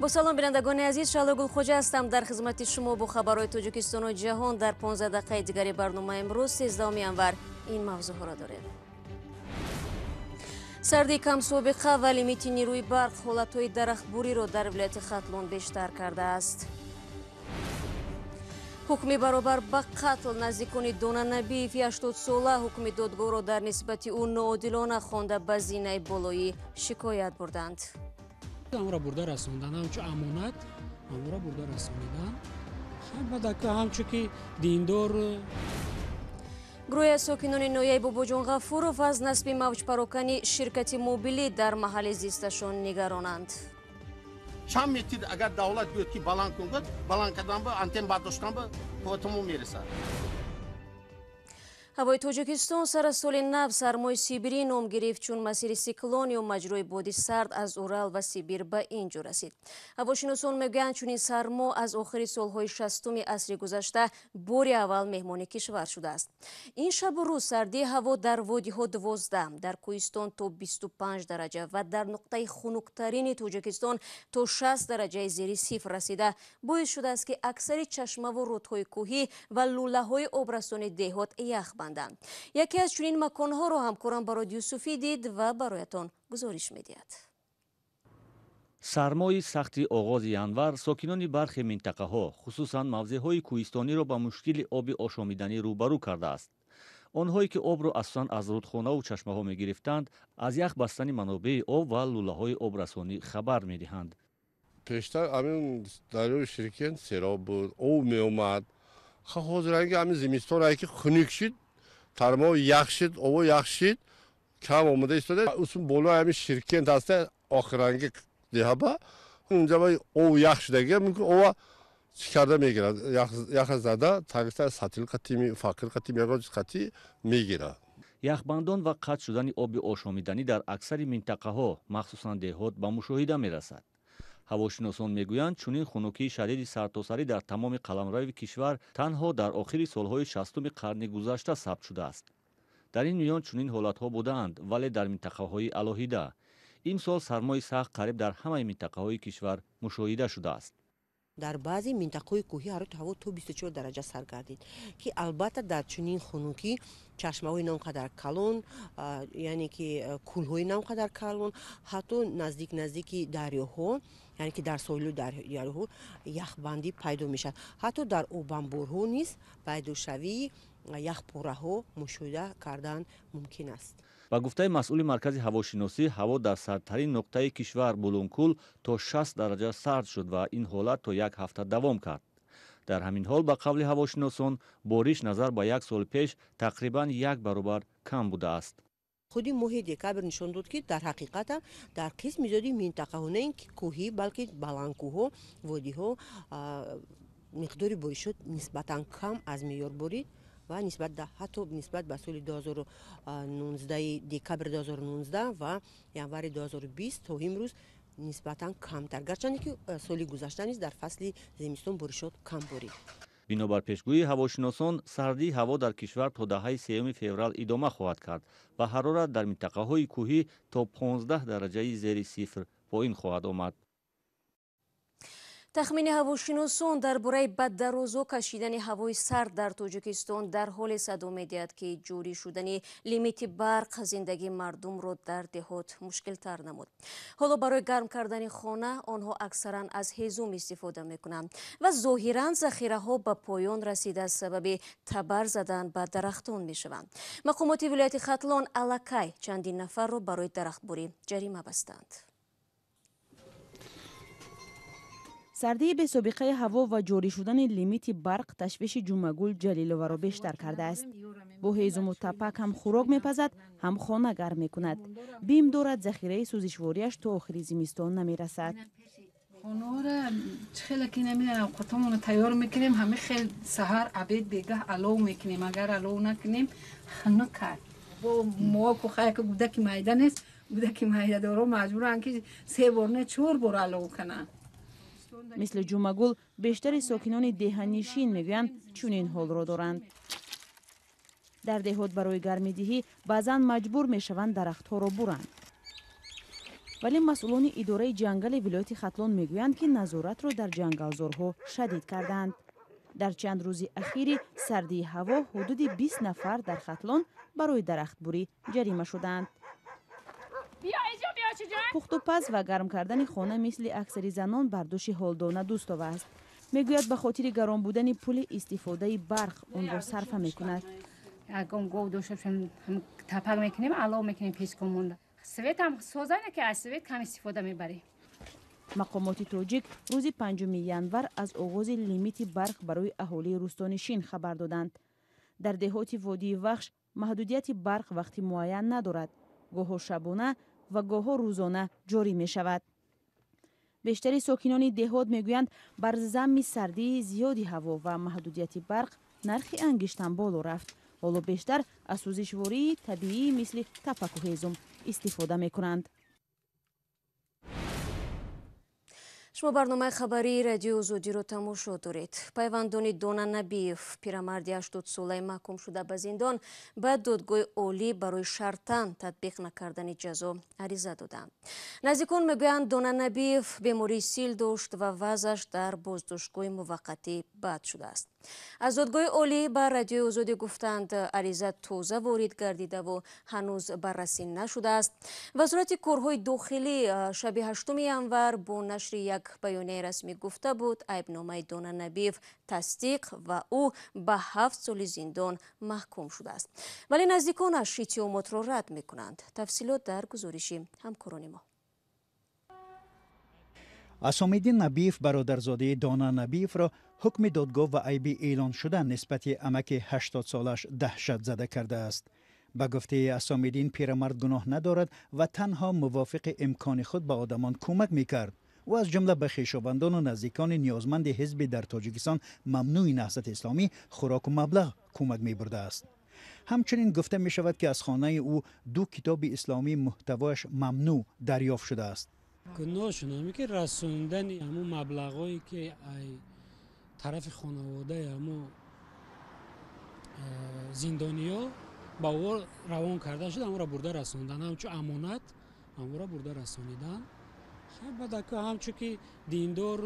Бо салом, бинандагони азиз, Шаҳло Гулхоҷа ҳастам дар хизмати шумо бо хабарҳои Тоҷикистону ҷаҳон. Дар 15 дақиқаи дигари барнома имрӯз, 13 январ, ин мавзӯъҳоро дорем. Сардии камсобиқа ва лимити нерӯи барқ ҳолатҳои дарахтбуриро дар вилояти Хатлон бештар кардааст. Ҳукми баробар ба қатл. Наздикони Дона Набиев, 80-сола, ҳукми додгоҳро дар нисбати ӯ ноодилона хонда, ба зинаи болоӣ шикоят бурданд. Амро бурда расондан, ҳамчу амонат амро бурда расонидан, ҳамчу ки диндор. Гурӯҳи аз сокинони ноҳияи Бобоҷон Ғафуров аз насби мавҷпарокани ширкати мобилӣ дар маҳалли зисташон нигаронанд. Чанд метр агар давлат гӯяд, ки баланд кун, гӯяд, баланд кардан ба антен бардоштан ба қувватамо мерасад. Ҳавои Тоҷикистон сар аз соли нав сармои Сибирӣ ном гирифт, чун масири сиклон ё маҷрои боди сард аз Урал ва Сибир ба ин ҷо расид. Ҳавошиносон мегӯянд, чунин сармо аз охири солҳои 60-уми асри гузашта бори аввал меҳмони кишвар шудааст. Ин шабу рӯз сардии ҳаво дар водиҳо 12, дар кӯҳистон то 25 дараҷа ва дар нуқтаи хунуктарини Тоҷикистон то 60 дараҷаи зери сифр расида, боис шудааст, ки аксари чашмаву рӯдҳои кӯҳӣ ва лӯлаҳои обрасони деҳот ях банданд. Яке аз чунин маконҳоро ҳамкорам Барод Юсуфӣ дид ва бароятон гузориш медиҳад. Сармои сахти оғози январ сокинони бархе минтақаҳо, хусусан мавзеъҳои кӯҳистониро ба мушкили оби ошомиданӣ рӯбарӯ кардааст. Онҳое ки обро асосан аз рӯдхонаву чашмаҳо мегирифтанд, аз ях бастани манобеи об ва лӯлаҳои обрасонӣ хабар медиҳанд. Пештар ҳамин дарёи Ширкент сероб буд, об меомад. Ҳозир ҳамин зимистон ки хунук шид, тармо ях шид, ово ях шид, кам омода истода. Усун болои ҳамин Ширкент ҳаста, охиранги деҳаба, унҷа ов ях шудаги, мумкин ова чӣ карда мегирад, яха зада тагиста сатил қатӣ, фақир қатӣ, ягон чиз қатӣ мегирад. Яхбандон ва қатъ шудани оби ошомиданӣ дар аксари минтақаҳо, махсусан деҳот, ба мушоҳида мерасад. Ҳавошиносон мегӯянд, чунин хунукии шадиди сартосарӣ дар тамоми қаламрави кишвар танҳо дар охири солҳои 60-уми қарни гузашта сабт шудааст. Дар ин миён чунин ҳолатҳо будаанд, вале дар минтақаҳои алоҳида. Имсол сармои сахт қариб дар ҳамаи минтақаҳои кишвар мушоҳида шудааст. Дар баъзе минтақаҳои кӯҳӣ ҳарорати ҳаво то 24 дараҷа сар гардид, ки албатта дар чунин хунукӣ чашмаҳои на он қадар калон, яъне ки кӯлҳои на он қадар калон, ҳатто наздик наздики дарёҳо, яъне ки дар соҳили дарёҳо яхбандӣ пайдо мешавад. Ҳатто дар обанборҳо низ пайдошавии яхпораҳо мушоҳида кардан мумкин аст. Ба гуфтаи масъули маркази ҳавошиносӣ, ҳаво дар сардтарин нуқтаи кишвар, Булункул, то 60 дараҷа сард шуд ва ин ҳолат то як ҳафта давом кард. Дар ҳамин ҳол, ба қавли ҳавошиносон, бориш назар ба як сол пеш тақрибан як баробар кам будааст. Худи моҳи декабр нишон дод, ки дар ҳақиқатам дар қисми зиёди минтақаҳо, на ин ки кӯҳӣ, балки баландкӯҳҳо, водиҳо, миқдори боришот нисбатан кам аз меъёр борид ва нисбат ҳатто нисбат ба соли 2019, декабри 2019 ва январи 2020 то имрӯз нисбатан камтар, гарчанде ки соли гузашта низ дар фасли зимистон боришот кам борид. Бинобар пешгӯии ҳавошиносон, сардии ҳаво дар кишвар то даҳаи 3 феврал идома хоҳад кард ва ҳарорат дар минтақаҳои кӯҳӣ то 15 дараҷаи зери сифр поин хоҳад омад. Тахмини ҳавошиносон дар бораи ба дарозо кашидани ҳавои сард дар Тоҷикистон дар ҳоле садо медиҳад, ки ҷорӣ шудани лимити барқ зиндагии мардумро дар деҳот мушкилтар намуд. Ҳоло барои гарм кардани хона онҳо аксаран аз ҳезум истифода мекунанд ва зоҳиран захираҳо ба поён расида, сабаби табар задан ба дарахтон мешаванд. Мақомоти вилояти Хатлон аллакай чандин нафарро барои дарахтбурӣ ҷарима бастанд. Сардии бесобиқаи ҳаво ва ҷорӣ шудани лимити барқ ташвиши Ҷумъагул Ҷалиловаро бештар кардааст. Бо ҳезуму тапак ҳам хӯрок мепазад, ҳам хона гарм мекунад. Бим дорад, захираи сӯзишвориаш то охири зимистон намерасад. Хонора чӣ хеле ки намедонам, қутомоно тайёр мекунем, ҳами хел саҳар, обед, бегаҳ алов мекунем. Агар алов накунем, хунук аст. Бо мо кухая ки гудаки майда нест, гудаки майдадоро маҷбуранд, ки се бор не, чор бор алов кунанд. Мисли Ҷумъагул бештари сокинони деҳанишин мегӯянд, чунин ҳолро доранд. Дар деҳот барои гармидиҳӣ баъзан маҷбур мешаванд дарахтҳоро буранд. Вале масъулони идораи ҷангали вилояти Хатлон мегӯянд, ки назоратро дар ҷангалзорҳо шадид кардаанд. Дар чанд рӯзи ахири сардии ҳаво ҳудуди 20 нафар дар Хатлон барои дарахтбурӣ ҷарима шудаанд. Пухтупаз ва гарм кардани хона мисли аксари занон бар дӯши Ҳолдона Дӯстова аст. Мегӯяд, ба хотири гарон будани пули истифодаи барқ онро сарфа мекунад. Ягон гов дошта тапак мекунем, алов мекунем, печка монда. Светам созане, ки аз свет кам истифода мебарем. Мақомоти тоҷик рӯзи 5 январ аз оғози лимити барқ барои аҳолии рӯстонишин хабар доданд. Дар деҳоти водии Вахш маҳдудияти барқ вақти муайян надорад, гоҳо шабона ва гоҳо рӯзона ҷорӣ мешавад. Бештари сокинони деҳот мегӯянд, бар замми сардии зиёди ҳаво ва маҳдудияти барқ нархи ангиштам боло рафт. Ҳоло бештар аз сӯзишвории табиӣ мисли тапаку ҳезум истифода мекунанд. Шумо барномаи хабарии Радиои Озодиро тамошо доред. Пайвандони Дона Набиев, пирамарди 80-солаи маҳкум шуда ба зиндон, ба додгоҳи олӣ барои шартан татбиқ накардани ҷазо ариза доданд. Наздикон мегӯянд, Дона Набиев бемории сил дошт ва вазъаш дар боздоштгоҳи муваққатӣ бад шудааст. Аз додгоҳи олӣ ба Радиои Озодӣ гуфтанд, ариза тоза ворид гардидаву ҳанӯз баррасӣ нашудааст. Вазорати корҳои дохилӣ шаби 8 январ бо нашри як баёнияи расмӣ гуфта буд, айбномаи Дона Набиев тасдиқ ва ӯ ба 7 соли зиндон маҳкум шудааст. Вале наздиконаш иттиҳомотро рад мекунанд. Тафсилот дар гузориши ҳамкорони мо. Асомиддин Набиев, бародарзодаи Дона Набиевро ҳукми додгоҳ ва айби эълон шуда нисбати амаки 80-солааш даҳшатзада кардааст. Ба гуфтаи Асомиддин, пирамард гуноҳ надорад ва танҳо мувофиқи имкони худ ба одамон кӯмак мекард. Ӯ аз ҷумла ба хешовандону наздикони ниёзманди ҳизби дар Тоҷикистон мамнӯи Наҳзати Исломӣ хӯроку маблағ кӯмак мебурдааст. Ҳамчунин гуфта мешавад, ки аз хонаи ӯ ду китоби исломии муҳтавояш мамнӯъ дарёфт шудааст. Гуноҳшон ҳаме, ки расондани ҳамун маблағҳое, ки ай тарафи хонаводаи ҳамун зиндониҳо ба ӯ равон карда шуд, ҳамонро бурда расондан, ҳамчун амонат ҳамонро бурда расонидан. Баъд ҳамчун ки диндор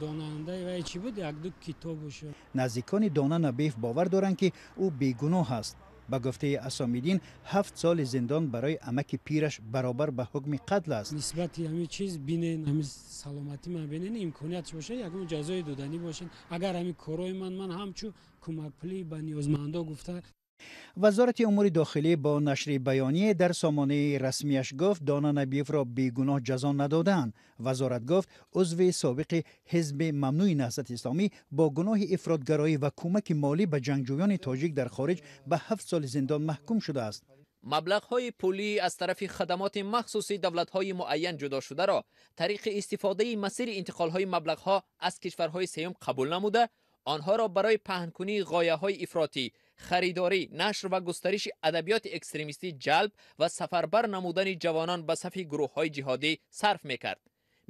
донандаи вай чӣ буд, як-ду китобаш. Наздикони Дона Набиев бовар доранд, ки ӯ бегуноҳ аст. Ба гуфтаи Асомиддин, 7 соли зиндон барои амаки пираш баробар ба ҳукми қатл аст. Нисбати ҳамин чиз бинен, ҳамин саломатӣ ман бинен, имкониятш боша, ягон ҷазое доданӣ бошен. Агар ҳамин корҳои ман ҳамчун кӯмакпулӣ ба ниёзмандо гуфта. Вазорати умури дохилӣ бо нашри баёние дар сомонаи расмияш гуфт, Дона Набиевро бегуноҳ ҷазо надодаанд. Вазорат гуфт, узви собиқи ҳизби мамнӯи Наҳзати Исломӣ бо гуноҳи ифротгароӣ ва кӯмаки молӣ ба ҷангҷӯёни тоҷик дар хориҷ ба 7 соли зиндон маҳкум шудааст. Маблағҳои пулӣ аз тарафи хадамоти махсуси давлатҳои муайян ҷудо шударо тариқи истифодаи масири интиқолҳои маблағҳо аз кишварҳои сеюм қабул намуда, онҳоро барои паҳнкунии ғояҳои ифротӣ, харидорӣ, нашр ва густариши адабиёти экстремистӣ, ҷалб ва сафарбар намудани ҷавонон ба сафи гурӯҳҳои ҷиҳодӣ сарф мекард.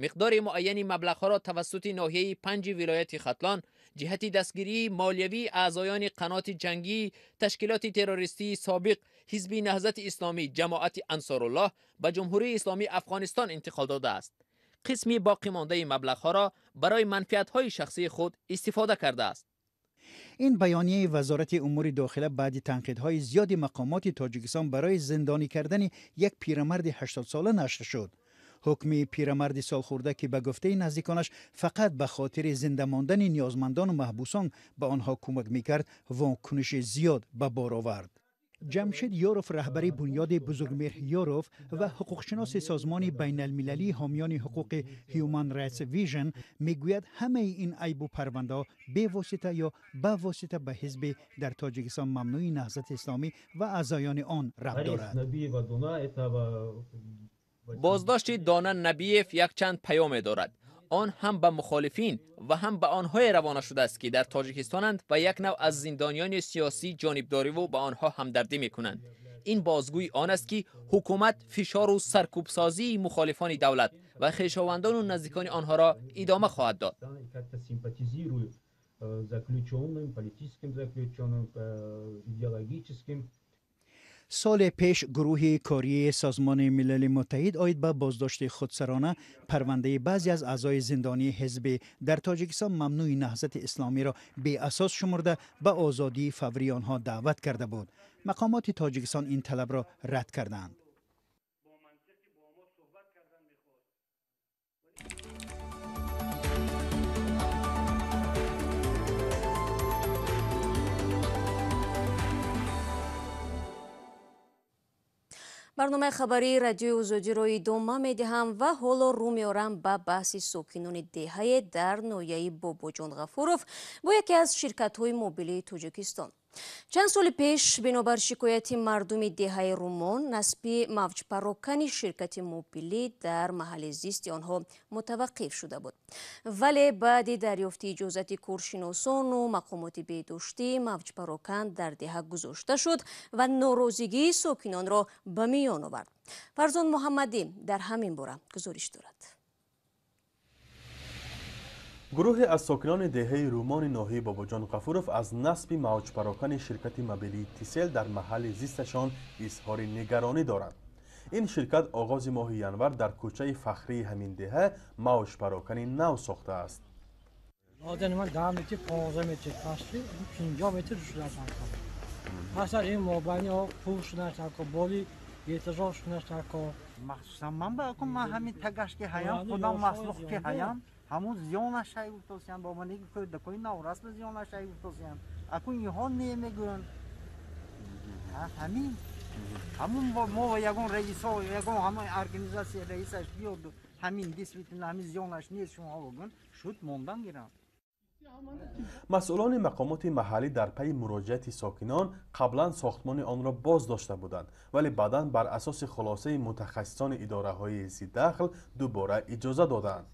Миқдори муайяни маблағҳоро тавассути ноҳияи 5 вилояти Хатлон ҷиҳати дастгирии молиявии аъзоёни қаноти ҷангии ташкилоти террористии собиқ ҳизби Наҳзати Исломӣ Ҷамоати Ансоруллоҳ ба Ҷумҳурии Исломии Афғонистон интиқол додааст. Қисми боқимондаи маблағҳоро барои манфиатҳои шахсии худ истифода кардааст. Ин баёнияи Вазорати умури дохила баъди танқидҳои зиёди мақомоти Тоҷикистон барои зиндонӣ кардани як пирамарди 80-сола нашр шуд. Ҳукми пирамарди солхӯрда, ки ба гуфтаи наздиконаш фақат ба хотири зинда мондани ниёзмандону маҳбусон ба онҳо кӯмак мекард, вокуниши зиёд ба бор овард. Ҷамшед Ёров, раҳбари бунёди Бузургмеҳр Ёров ва ҳуқуқшиноси созмони байналмилалии ҳомиёни ҳуқуқи Human Rights Vision, мегӯяд, ҳамаи ин айбу парвандаҳо бевосита ё ба восита ба ҳизби дар Тоҷикистон мамнӯи Наҳзати Исломӣ ва аъзоёни он рабт дорад. Боздошти Дона Набиев якчанд паёме дорад. Он ҳам ба мухолифин ва ҳам ба онҳое равона шудааст, ки дар Тоҷикистонанд ва як навъ аз зиндониёни сиёсӣ ҷонибдориву ба онҳо ҳамдардӣ мекунанд. Ин бозгӯи он аст, ки ҳукумат фишору саркӯбсозии мухолифони давлат ва хешовандону наздикони онҳоро идома хоҳад дод. Соли пеш гурӯҳи кории Созмони Милали Муттаҳид оид ба боздошти худсарона парвандаи баъзе аз аъзои зиндонии ҳизби дар Тоҷикистон мамнӯи Наҳзати Исломиро беасос шумурда ба озодии фаврии онҳо даъват карда буд. Мақомоти Тоҷикистон ин талабро рад карданд. Барномаи хабарии радиои Озодиро идома медиҳам ва ҳоло рӯ меорам ба баҳси сокинони деҳае дар ноҳияи Бобоҷон Ғафуров бо яке аз ширкатҳои мобилии Тоҷикистон. Чанд соли пеш бинобар шикояти мардуми деҳаи Румон насби мавҷпарокани ширкати мобилӣ дар маҳалли зисти онҳо мутаваққиф шуда буд. Вале баъди дарёфти иҷозати коршиносону мақомоти беҳдоштӣ мавҷпарокан дар деҳа гузошта шуд ва норозигии сокинонро ба миён овард. Фарзон Муҳаммадӣ дар ҳамин бора гузориш дорад. Гурӯҳе аз сокинони деҳаи Румони ноҳияи Бобоҷон Ғафуров аз насби мавҷпарокани ширкати мобилии Тисел дар маҳалли зисташон изҳори нигаронӣ доранд. Ин ширкат оғози моҳи январ дар кӯчаи Фахрии ҳамин деҳа мавҷпарокани нав сохтааст. Ман 10 метр, 15 метр, 50 метр шудааст. Асар ин мобайни пул шудааст, боли эътироз шудааст. Махсусан ман ба ман ҳамин тагаш ки ҳаям, худам маслух ки ҳаям, ҳамун зиёнаш ҳай гуфтосиян, бо ман кӯдакои наврас ба зиёнаш ҳай гуфтосиян. Акун инҳо немегӯянд. Ҳамин ҳамун мо ягон раисо, ягон ҳамон организатсия раисаш биёду ҳамин действительно ҳамин зиёнаш нест шумо бигӯн, шуд мондан гиранд. Масъулони мақомоти маҳаллӣ дар пайи муроҷиати сокинон қаблан сохтмони онро боз дошта буданд, вале баъдан бар асоси хулосаи мутахассисони идораҳои зидахл дубора иҷоза доданд.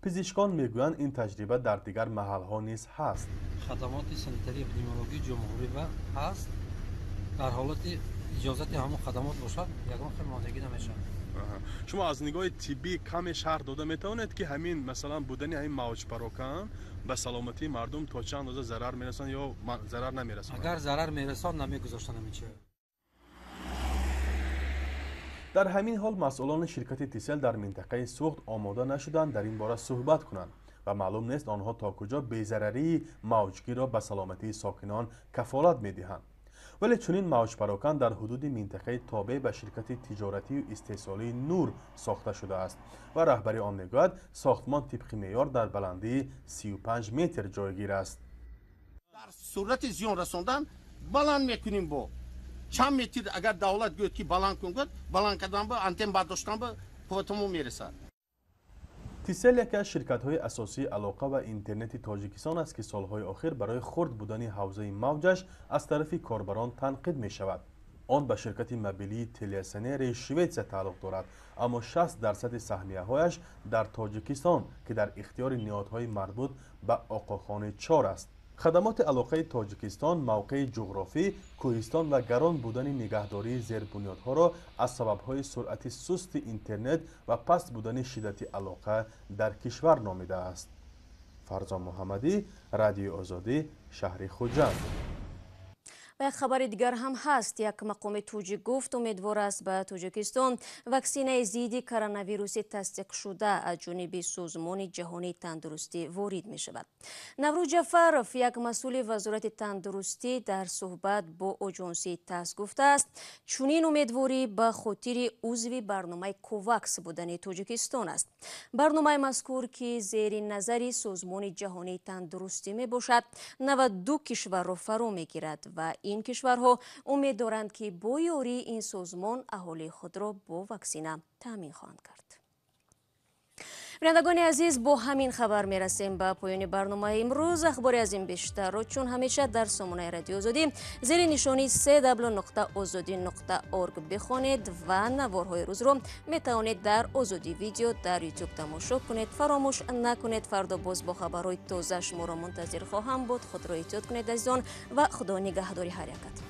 Пизишкон мегӯянд, ин таҷриба дар дигар маҳалҳо низ ҳаст. Хадамоти санитарии эпидемиологии ҷумҳурӣ ҳаст. Дар ҳолати иҷозати ҳамон хадамот бошад, ягон хел монеагӣ намешавад. Шумо аз нигоҳи тиббӣ каме шарҳ дода метавонед, ки ҳамин масалан будани ҳамин мавҷпарокан ба саломатии мардум то чӣ андоза зарар мерасонад ё зарар намерасонад? Агар зарар мерасонад, намегузоштанд ҳамин чиз. Дар ҳамин ҳол масъулони ширкати Тисел дар минтақаи Суғд омода нашуданд дар ин бора суҳбат кунанд ва маълум нест онҳо то куҷо безарарии мавҷгирро ба саломатии сокинон кафолат медиҳанд. Вале чунин мавҷпарокан дар ҳудуди минтақаи тобеъ ба ширкати тиҷоратию истеҳсолии Нур сохта шудааст ва раҳбари он мегӯяд, сохтмон тибқи меъёр дар баландии 35 метр ҷойгир аст. Дар сурати зиён расондан баланд мекунем бо чанд метр, агар давлат гӯяд ки баланд кун, гӯяд баланд кардан ба антен бардоштан ба қувватамо мерасад. Тисел яке аз ширкатҳои асосии алоқа ва интернети Тоҷикистон аст, ки солҳои охир барои хурд будани ҳавзаи мавҷаш аз тарафи корбарон танқид мешавад. Он ба ширкати мобилии Телиасонери Шветсия тааллуқ дорад, аммо 60% саҳмияҳояш дар Тоҷикистон, ки дар ихтиёри ниҳодҳои марбут ба Оқохони 4 аст. Хадамоти алоқаи Тоҷикистон мавқеи ҷуғрофӣ, кӯҳистон ва гарон будани нигаҳдории зербунёдҳоро аз сабабҳои суръати сусти интернет ва паст будани шиддати алоқа дар кишвар номидааст. Фарзон Муҳаммадӣ, Радиои Озодӣ, шаҳри Хуҷанд. Ва як хабари дигар ҳам ҳаст. Як мақоми тоҷик гуфт, умедвор аст ба Тоҷикистон ваксинаи зидди коронавируси тасдиқшуда аз ҷониби Созмони ҷаҳонии тандурустӣ ворид мешавад. Наврӯз Ҷафаров, як масъули Вазорати тандурустӣ, дар суҳбат бо оҷонсии ТАСС гуфтааст, чунин умедворӣ ба хотири узви барномаи КОВАКС будани Тоҷикистон аст. Барномаи мазкур, ки зери назари Созмони ҷаҳонии тандурустӣ мебошад, 92 кишварро фаро мегирад ва ин кишварҳо умед доранд, ки бо ёрии ин созмон аҳолии худро бо ваксина таъмин хоҳанд кард. Бинандагони азиз, бо ҳамин хабар мерасем ба поёни барномаи имрӯз. Ахбори аз ин бештарро чун ҳамеша дар сомонаи Радиои Озодӣ зери нишони cw.ozodi.org бихонед ва наворҳои рӯзро метавонед дар Озодӣ видео дар YouTube тамошо кунед. Фаромӯш накунед, фардо боз бо хабарҳои тоза шуморо мунтазир хоҳам буд. Худро эҳтиёт кунед азизон ва Худо нигаҳдори ҳар якатон.